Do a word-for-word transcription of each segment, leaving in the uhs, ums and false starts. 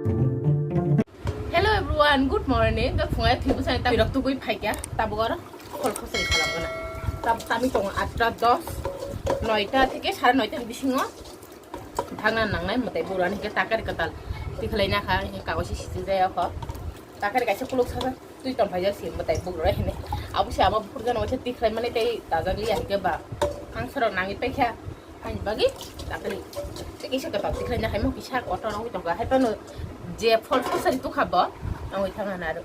Hello everyone, good morning. Da phungai thwi bwsai ta rok tugui phaikya. Tabuk aro khol khosai khalam gana. Tab tami tongo atta dos, noita theke sare noita ni bisingo thangna nangnai mwtai bura ni ke takari katal. Tikhlai na kha, kagosi siti jaya kho. Takari kaisa kuluk sasa twi tong phaijak si mwtai bura hene. Abo si abo bura jana waisa tikhlai mani tei tajak liya hike ba. Ang sorok nangwi paikha. Ani bagwi takri. Tei kisa kwtal tikhlai na hai mo kisa kotor wngwi tongkha. Hai phano je phol phosari tukha bo. Wngwi thangna naro.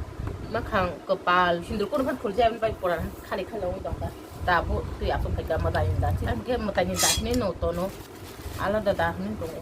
Makhang kwpal sindur kono phan phul jaya bai pura khali khali wngwi tongkha. Tabuk twi aswk phaikha mwtai ni dati. Ang khe mwtai ni dati ni no tono. Alada da hwnwi tongo.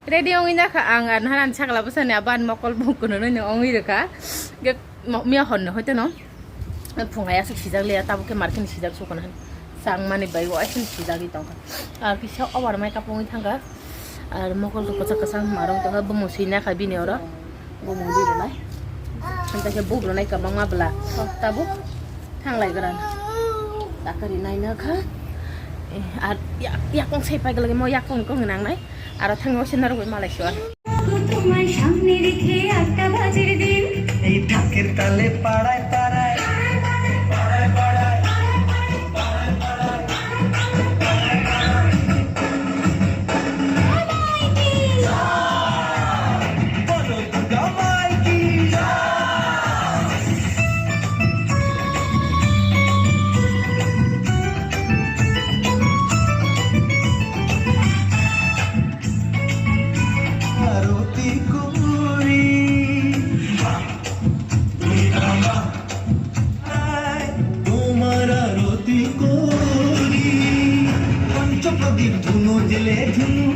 Ready wngwi nakha ang, ar naharani sakla bwsani aban mokol bukhuno nini wngwi rwkha. Ge mo-, miya horni hoite no phungai aswk sijak liya, tabuk khe market ni sijak sukuna. Chang mani bai o aisini sijagwi tongkha. Ar kisa over makeup wngwi thangkha. Ar mokol to kwchak kwchang marwng tongkha, bumung swi nakha bini oro. Bumung di rwnai. Hwnta khe buk rwnai kwbangma bwla. Tabuk thanglai gran. Takari nai nakha. Eh, ar yak, yakung sai pai glagwi mo yakung kong nangnai. Aro thangwi se narwgwi malai sio. তোমায় সামনে রেখে আটটা বাজের দিন। এই ঢাকের তালে পাড়ায় পাড়ায়। বলো দুর্গা মাই কি জয়। আরতি করি। তোমার আরতি করি। পঞ্চপ্রদীপ ধুনু জেলে ধুনু।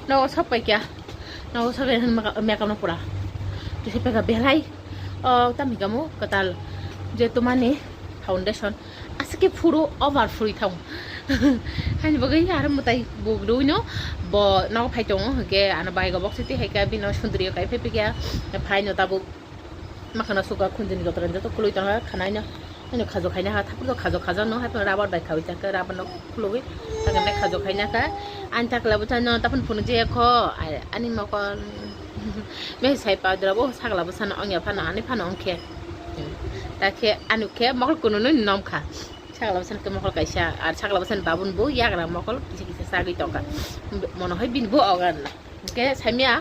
Nogo sok pai kya? Nogo sok pai makeup no pura. Tisi pai ka belai. O, tami kamu ketal. Je tumani foundation. Asike phuru over phuri thang. Hani bagwi aro mwtai buk rwi no. Bo nogo phai tongo. Hwnkhe ano bai go box ti hai ka bino sundri kai phai pikya. Phai no tabuk. Makhano suka khunjini joto joto khului tongkha khanai no. Ani khajo khaina kha, thakur khajo khajo no, hai rubber bai khawi jakha, rubber no khului. Takane khajo khaina kha. Ani takla bwsa no, tapun phunu je kho, ai, ani mokol. Me sai pa dra bo, sakla bwsa no, ongya phano, ani phano ongkhe. Takhe, anu khe, mokol kunu no nom kha. Sakla bwsa no khe mokol kaisa, ar sakla bwsa no babun bo, yagra mokol, kisa kisa sagwi tongkha. Mono hai bini bo ogan na. Hingke saimia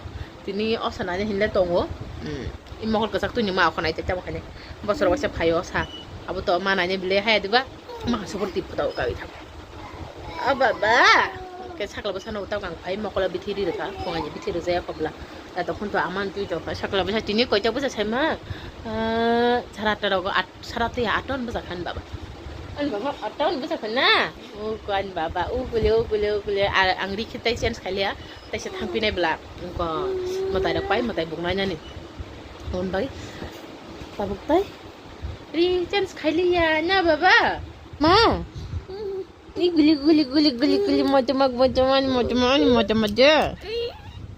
tini osa nani hinle tongo. Hmm. I mokol kwchak twi ni ma okho nai tei tamo khainai. Bosor waisa phaio sa. Abo to ma nai bile haya diba. Ma subur tip tau kawi thang. O baba. Ke sakla bwsa no tau kang phai mokol bithi ri rwkha. Khongai ni bithi rwjaya kobla. Ta to khun to aman twi tong kha. Sakla bwsa tini koita bwsa saima. Ah, sara ta rogo at, sara twi aton bwsa khan baba. An baba aton bwsa khan na. O ko an baba. O kule, o kule, o kule. Ar ang ri khitai change khalia. Taisa thangpinai bwla, wngkha mwtai rok pai mwtai buk nainani. Aboni bagwi tabuk tai ri change khailiya na baba? Ma? Ni guli, guli, guli, guli, guli, motoma, motoma, motoma, motoma de.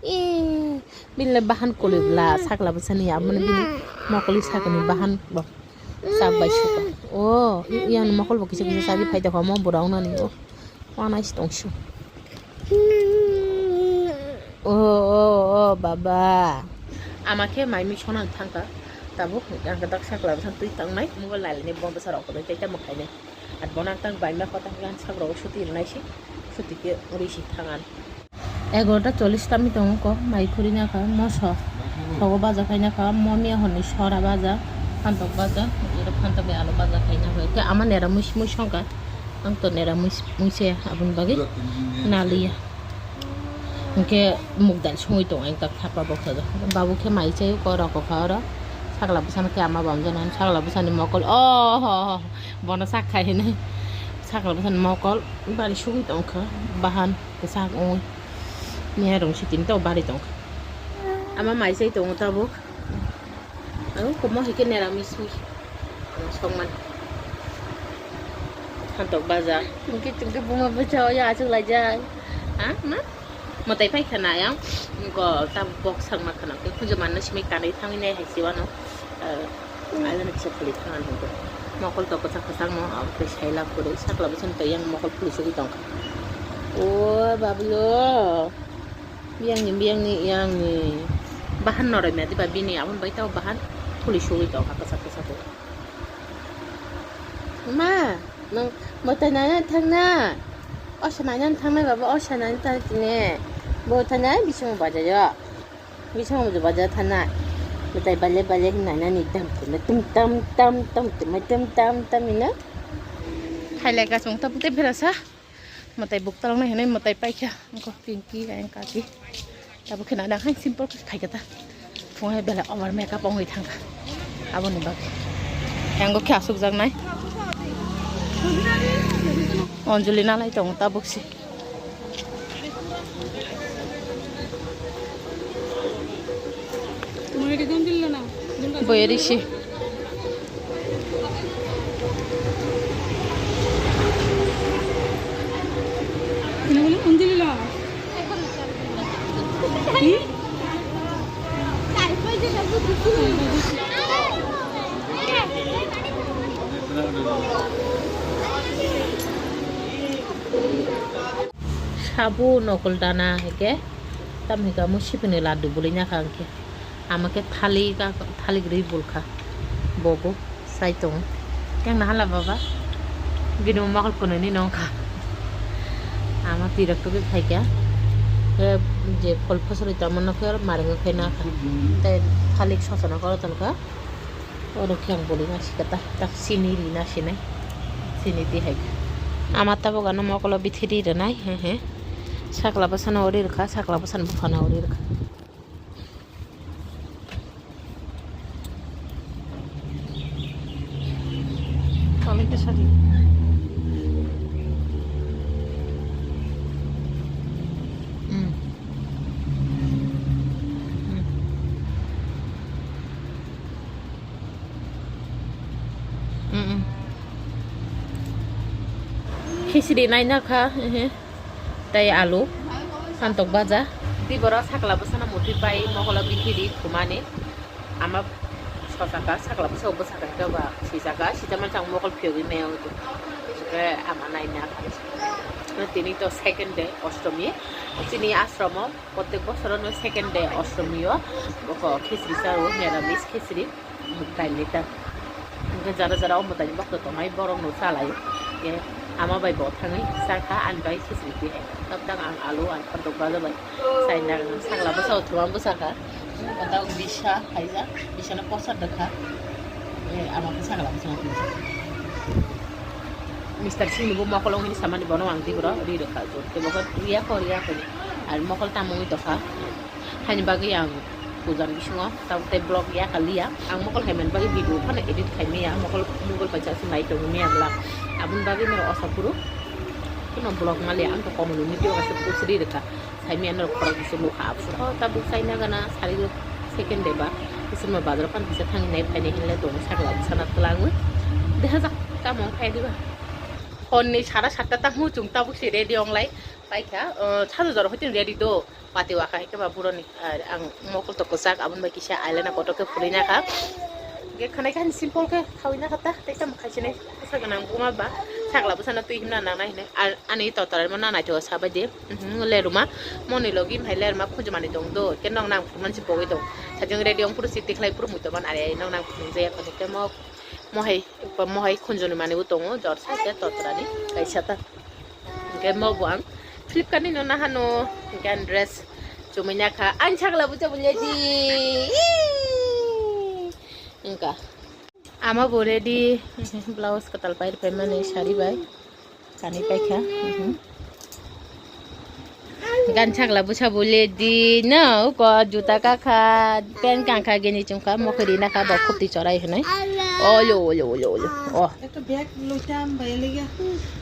Ih, bini le bahan kuli bwla, sakla bwsani aboni bini mokoli sakani bahan bo. Sak bai suka. O, i-, iyang mokol bo kisa kisa sagwi phai tongkha omo borok nani o. Wanai si tongsu. O, o, o, baba. Ama khe mai mui sonang thangkha. Tabuk ang khe dak sakla bwsang twi tangnai. Mobile nai lainai bondo sa rok kwrwi tei tamo khainai. Ar bono ang tang bai ma kota hwnkhe ang sak rok suti rwnai si. Suti khe rwi si thang ang. Egarota chollish tami tongo kok, mai khurina kha, moso. Sogo baja khaina kha, momiya hwnwi sora baja, phantok baja, ero phantok bai alu baja khaina kha. Khe ama nera mui mui songkha, ang to nera mui mui se aboni bagwi naliya. Hwnkhe muk dal songwi tongo ang tak thapa boksa do. Babu khe mai chai kok rok kha oro. Sakla bwsano khe ama bamjana, sakla bwsani mokol, oh, bono sak khai hinwi. Sakla bwsani mokol bari sugwi tongkha, bahan. Kwchak wngwi miya rong si tini tabuk bari tongkha. Ama mai chai tongo tabuk. Ang komo hai khe nera mui sui. Ang songman. Phantok baja. Tungki tungki buma bwsa o ya achuk laijak. Ha, ma? Mwtai pai khana yang. Ko tabuk bok sakma khana. Khe khunju manna simi kanwi thangwi nai hai si wano. Ayang ni kisa phuli thang ang hwnkhe. Mokol to kwchak kwchak no, ah, tei saila kwrwi sakla bwsani tei yang mokol phuli sugwi tongkha. O bablo. Biyang ni, biyang ni, yang ni. Bahan norai madi ba bini, aboni bai tao bahan phuli sugwi tongkha kwchak kwchak khe. Ma, nwng mwtai naina thangna? Osa naina thangnai baba, osa naina thang tini. Bo thanai bisingo bajaio. Bisingo bo baja thana. Mwtai bale bale hinwi nainani dam tuma tum tam tam tam tuma tum tam tam hino. Thailai ka chwng tabuk tei berasa. Mwtai buk taloknai hinwi mwtai paikha. Wngkha Pinky, ayang Kaki. Tabuk khe nana hai simple khe phaikha ta. Phungo hai belai over makeup wngwi thangkha. Aboni bagwi. Yango khe asukjaknai. Anjali nalai tongo tabuk se. Boyarisi. Sabu nokol dana hai khe, tamo hika mo sipini laddu bwlwi nakha hwnkhe. Ama khe thali ka, thali gri bulkha. Bobo sai tongo. Yang nahala baba. Bini mokol kunui ni nongkha. Ama tirok tugui phaikha. Khe je phol phosori tamo nokhe maringo khe nakha. Tei thali sosono koro tongkha. Oro khe ang bwlwi nasikha ta, tak chini ri nasinai, chini tihai. Ama tabuk ano mokolo bithi ri rwnai, he he. Sakla bwsano ri rwkha, sakla bwsano buphano ri rwkha. Tolai khe sadi. Hmm. Hmm. Mm-mm. Khichdi naina kha, ehe. Tei alu, santok baja. Tei borok sakla bwsano muti pai mokolo bithi ri thumani. Ama sosaka, sakla bwsa bwsaka hwnkhe ba swijaka, sijama chang mokol phiyogwi maya wngkhe. Hwnkhe ama naina kha. Tini to second day, ostomi. Chini ashromo. Protek bosorono second day ostomi o bokho khichri chao, niramis khichri, muk dailni ta. Hwnkhe jara jara o mwtaini bokto tongnai borokno chalai. Khe ama bai bo thangwi chakha, ani bai khichri tihai. Tabuk ang alu, ang phantok baja bai chaina rwkha, sakla bwsao thuma bwsakha. Tabuk bisa khaijak, bisano posa rwkha. Khe ama khe sakla bwsao thuma. Mister Singh ni bo mokol wngwi samani bono ang tiboro ri rwkha. Tei bo khe riya kho, riya kho. Ar mokol tamo wngwi tongkha. Haini bagwi ang pujan bisingo tabuk tei vlog ya kaliya. Ang mokol khaimani bagwi video phano edit khaimaya. Mokol mobile bai charge nai tongwi maya bwla. Aboni bagwi norok osa phuru phano vlog maliya. Ang to community o kaisa post ri rwkha. Saimaya norok khorok bisingo nukha abswk. O tabuk chaina gana sari second day ba. Bisingo bazar pan kisa thangwi nai phainai hinle tongo sakla bwsana twlangwi. Dehajak tamo khai diba. Honni sara satta tamo chwng tabuk se ready onglai paikha. O, sajo jora hoitin ready do. Pati waka hai khe ba buroni, ah, ang mokol to kwchak, aboni bai kisa eyeliner kotor khe phulwi nakha. Ge khanai khan simple khe khawi na khata, tei tamo khai sinai bwsa gwnang buma ba, sakla bwsano twi himna nang nai hinai. Ar ani totorani mo na naithogo sabai di. Mhm, leruma, moni logi hai leruma khunju mani tong do, ke nong nang phuru mansi pogwi tong. Sajeng ready ong phuru siti khlai phuru mui tongman are nong nang phuru jaya kho ke mo, mo hai, mo hai khunju ni mani bo tongo, jor sa ke totorani kaisa ta. Hingke mo bo ang Flipkart ni no nahano, hingke ang dress chumui nakha. Ang sakla bwsa bo ledi. Hingka. Ama bo ready. Blouse kwtal pai rwphaimani sari bai. Kani paikha. Hingke ang sakla bwsa bo ledi. No, ko juta kakha, pant kankha, geni chumkha, mokhe ri nakha, bo khupti chorai hinui. Olo, olo, olo, olo. Oh. Ekta bag loitam bai lega.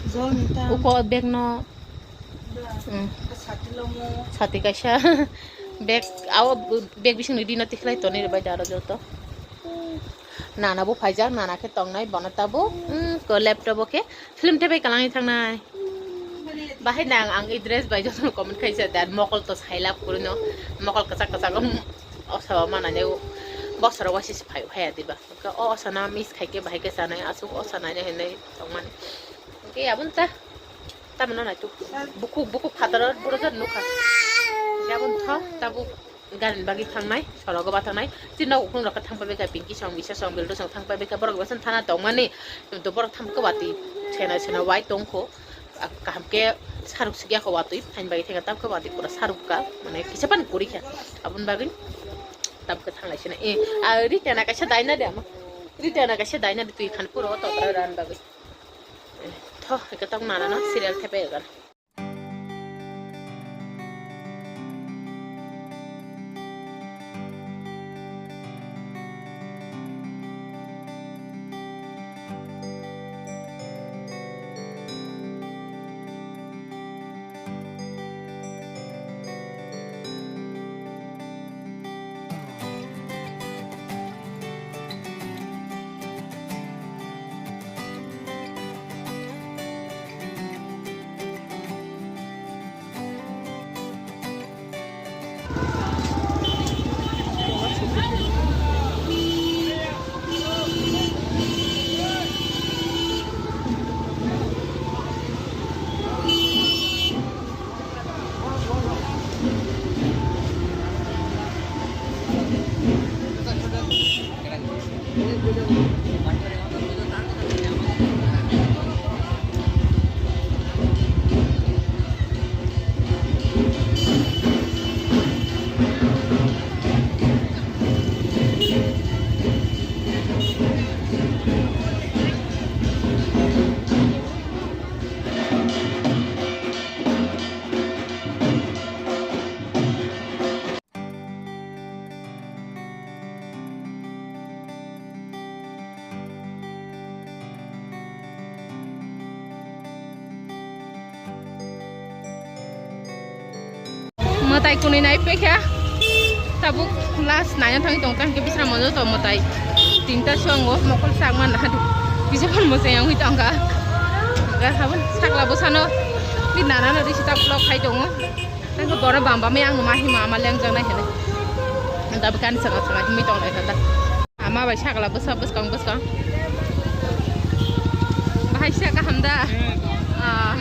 Jol nitam. Uko bag no. Hmm. Sati lomo. Sati kaisa. Bag, awo bag bising ni dino tikhlai toni bai daro joto. Nana bo phaijak, nana khe tongnai, bono tabo. Hmm, ko laptop o khe film tebai kalangni thangnai. Bahai nang ang i dress bai joto comment khaisa dan mokol to sailap kuruno. Mokol kwchak kwchak, um, osawa manani bosoro wasi phai phaya diba. Ka o sana miss khai ke bahai ke sanai, asuk o sanai ne hinui tongmani. Ke abun ta, tamno nai tu. Buku, buku phataro, boro jat nukha. Ke abun tho, tabu garin bagi thangnai, sorogo ba thangnai. Tin nok ukhung rok thang pabe ka Pinky song, Bisa song, Bildu song thang pabe ka borok basan thana tongmani. To borok thang ko bati, sena sena wai tongkho. Kaham ke saruk sigya ko watui, phain bai thega tam ko watui pura saruk ka, mane kisa pan kuri kha. Abun bagwi tam ko thanglai sina. Eh, a rita na kaisa daina de ama. Rita na kaisa daina de tui khan pura to ran bagwi. Eh, tho, ke tong nana no serial thepe gan. Mwtai kwnwi nai paikha. Tabuk last naina thangwi tong tang khe bisra mono to mwtai tinta songo mokol sak man hadi kisa phone mo se yang hui tong kha. Ga habon sakla bwsano ni nana no risi tak block khai tongo. Tang khe boro bam bam yang ma hima ama leng jang nai hene. Tabuk kan sanga sanga himi tong nai kha da. Ama bai sakla bwsa bwskang bwskang. Bahai se kaham da. Ah.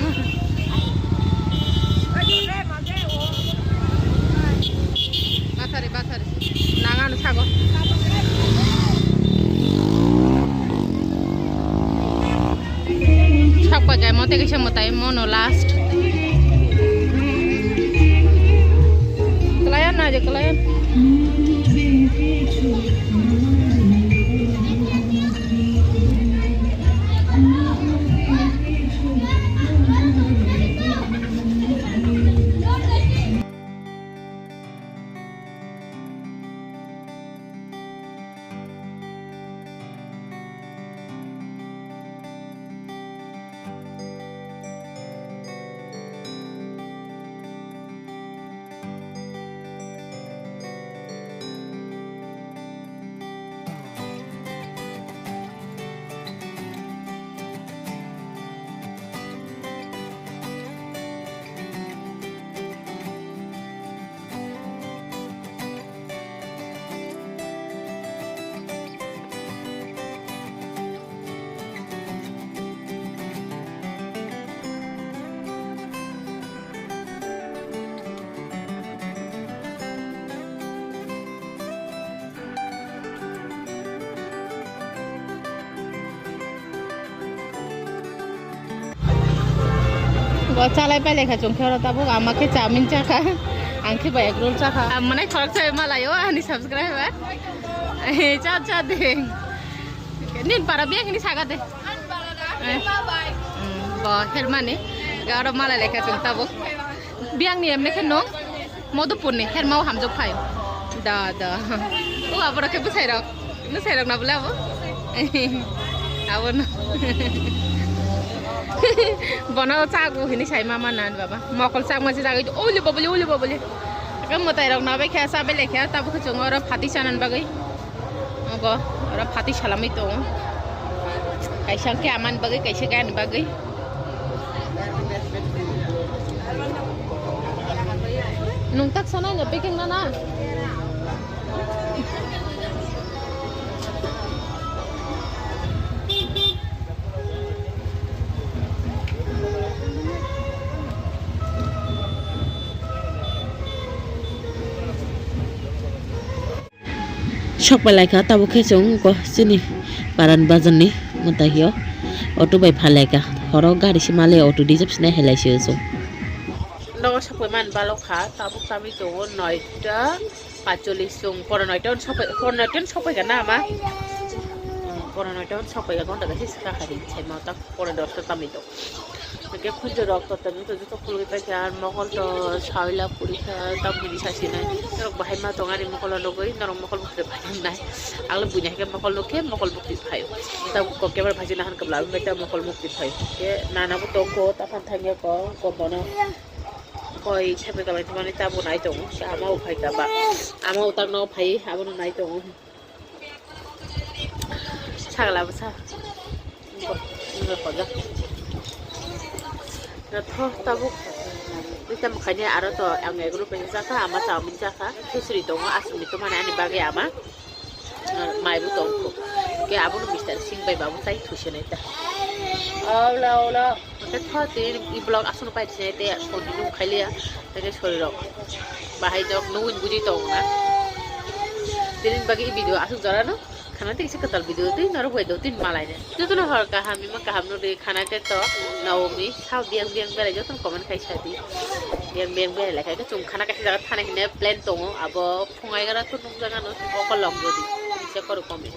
Bathari, bathari. Nang ano sago. Sakpa jai mo tei kaisa mwtai mono last. Kelayan aja kelayan. O chalai pailai kha chwng khe oro tabuk ama khe chowmin chakha, ang khe bai egg roll chakha. Ang manai khorok chai malaio ani subscriber. Cha cha de. Nin para biya hini saga de. Eh. Hmm, bo hermani. Ga oro malai lai kha chwng tabuk. Biyangni emne khe no. Modupurni hermao hamjak phai. Da, da. O aborok khe bwsairok. Bwsairok na bole abo? Abono. Bono chakbo hini sai mama nan baba. Mokol chakma se jagwi uli babuli, uli babuli. Aka mwtairok na bai khe sa belai khe tabuk khe chwng oro phati chanan bagwi. Ogo, oro phati salamwi tongo. Kaisa khe amani bagwi, kaisa khe ani bagwi. Nwng tak sanai no packing na na? Sok pai lai kha, tabuk khe chwng ko chini Paran bazar ni mwtai hio auto bai phai lai kha. Horo gari se mali auto reserve se nai hai lai se chwng. Nogo sok pai man balo kha, tabuk tamwi tongo noita pacholis chwng, pora noita on sok pai, pora noita on sok pai kha na ama? Hmm, pora noita on sok pai kha, gonta kaisa swkang hai sai ma ta pora dosta tamwi tongo. Hingke khunju rok to tebuk to joto khulugwi paikha, ar mokol to sawila puri kha, tamoni sasinai. Norok bahai ma tong ani mokol o nugwi, norok mokol bukti phai nai. Ang le buini hai khe mokol nukhe, mokol bukti phai. Tabuk kok camera phai jina han kwbla bai ta mokol bukti phai. Ke nana bo tong kho, ta phan thangya kho, kok bono. Koi thepre kwbang thumani tabuk nai tongo, ama bo phai kha ba. Ama bo tak no phai, abono nai tongo. Sagla bwsa. Bo, bo koja. Tho tabuk. Nita mukhaini aro to ang egg roll bai jakha, ama chowmin jakha. Khichri tongo, aswkni tomani ani bagwi ama. Mai bo tong kho. Ke abono mister Singh bai babu tai thusenai ta. Ola, ola. Hwnkhe tho tini i vlog aswkno paithaknai tei continue khailiya, hwnkhe sorirok bahai jok nugwi bujui tongo na. Tini bagwi i video aswk jorano khana tei kisa kwtal video tei norok bai do tini malaina. Jotono hor kaham, ima kaham nugwi khana khe to Naomi sao biyang biyang berai jotono comment khai sadi. Biyang biyang berai lai kha khe chwng khana kaisa jaga thana hinwi plan tongo, abo phungai gara to nukjaga no okolong jodi kisa koro comment.